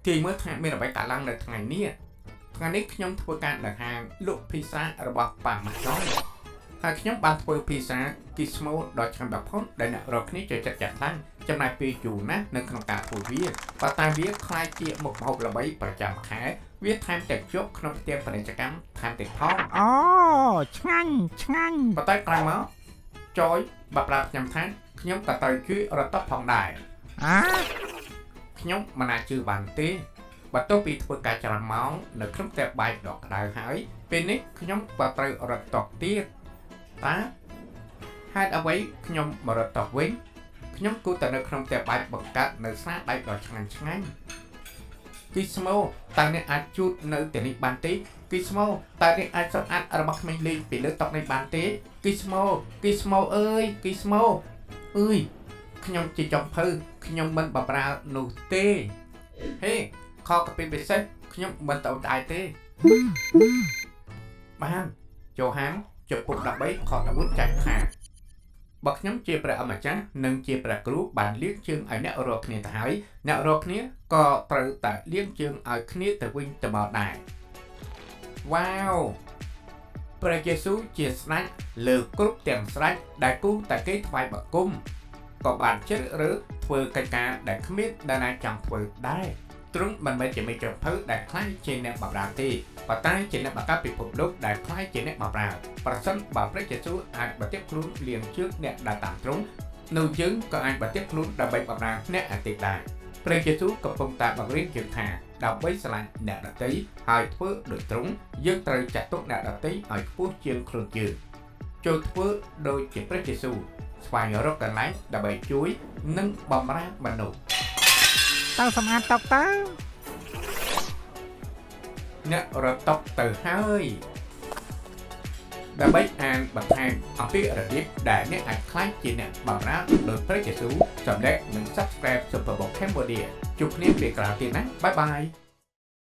ទាយមើលថាមានអ្វីកើតឡើងនៅថ្ងៃនេះថ្ងៃនេះខ្ញុំធ្វើការនៅហាងលក់ភីសារបស់ប៉ាម៉ាចុងហើយខ្ញុំបានធ្វើភីសាគីស្ម៉ូដ៏ឆ្ងាញ់បំផុតដែលអ្នករាល់គ្នាចូលចិត្តយ៉ាងខ្លាំងចំណាយពេលយូរណាស់នៅក្នុងការធ្វើវាប៉ុន្តែវាក្លាយជាមុខម្ហូបល្បីប្រចាំខែវាថែមទាំងជាប់ក្នុងផ្ទាំងពាណិជ្ជកម្មថែមទៀតផង អូឆ្ងាញ់ឆ្ងាញ់ ប៉ុន្តែក្រោយមកចយបើប្រាប់ខ្ញុំថាខ្ញុំក៏ត្រូវជួយរត់តុផងដែរ អា ខ្ញុំមិនអាចជឿបានទេបើទោះពីធ្វើការច្រើនម៉ោងនៅក្នុងផ្ទះបាយដ៏ក្តៅហើយពេលនេះខ្ញុំក៏ត្រូវរត់តុទៀតតើហេតុអ្វីខ្ញុំមករត់តុវិញខ្ញុំគួរតែនៅក្នុងផ្ទះបាយបង្កើតនៅស្នាដៃដ៏ឆ្ងាញ់ឆ្ងាញ់គីស្មូតើអ្នកអាចជូតនៅទីនេះបានទេគីស្មូតើអ្នកអាចសម្អាតរបស់ក្មេងលេងពីលើតុនេះបានទេគីស្មូគីស្មូអើយគីស្មូអើយខ្ញុំជាចុងភៅខ្ញុំមិនបម្រើនោះទេហេខកពីពិសេសខ្ញុំមិនទៅតែទេបានចូលហានជំពូក13ខ14ចែងថាបើខ្ញុំជាព្រះអម្ចាស់និងជាព្រះគ្រូបានលាងជើងឲ្យអ្នករាល់គ្នាទៅហើយអ្នករាល់គ្នាក៏ត្រូវតែលាងជើងឲ្យគ្នាទៅវិញទៅមកដែរវ៉ាវព្រះយេស៊ូវជាស្ដេចលើគ្រប់ទាំងស្ដេចដែលគូតែគេថ្វាយបង្គំក៏បានជ្រើសរើសធ្វើកិច្ចការដែលគ្មាននរណាចង់ធ្វើដែរទ្រង់មិនមែនជាមេចុងភៅដែលក្លាយជាអ្នកបម្រើទេប៉ុន្តែជាអ្នកបង្កើតពិភពលោកដែលក្លាយជាអ្នកបម្រើប្រសិនបើព្រះយេស៊ូវអាចបន្ទាបខ្លួនលាងជើងអ្នកដែលតាមទ្រង់នោះយើងក៏អាចបន្ទាបខ្លួនដើម្បីបម្រើអ្នកឯទៀតដែរព្រះយេស៊ូវកំពុងតែបង្រៀនយើងថាដើម្បីស្រឡាញ់អ្នកដទៃហើយធ្វើដូចទ្រង់យើងត្រូវចាត់ទុកអ្នកដទៃឲ្យខ្ពស់ជាងខ្លួនយើងចូលធ្វើដូចជាព្រះយេស៊ូវស្វែងរកកន្លែងដើម្បីជួយនិងបម្រើមនុស្ស ទៅសម្អាតតុទៅ អ្នករត់តុទៅហើយដើម្បីអានបន្ថែមអំពីរបៀបដែលអ្នកអាចក្លាយជាអ្នកបម្រើដោយព្រះយេស៊ូវសម្លេចនិង Subscribe Superbook Cambodia ជួបគ្នាពេលក្រោយទៀតណាbye bye.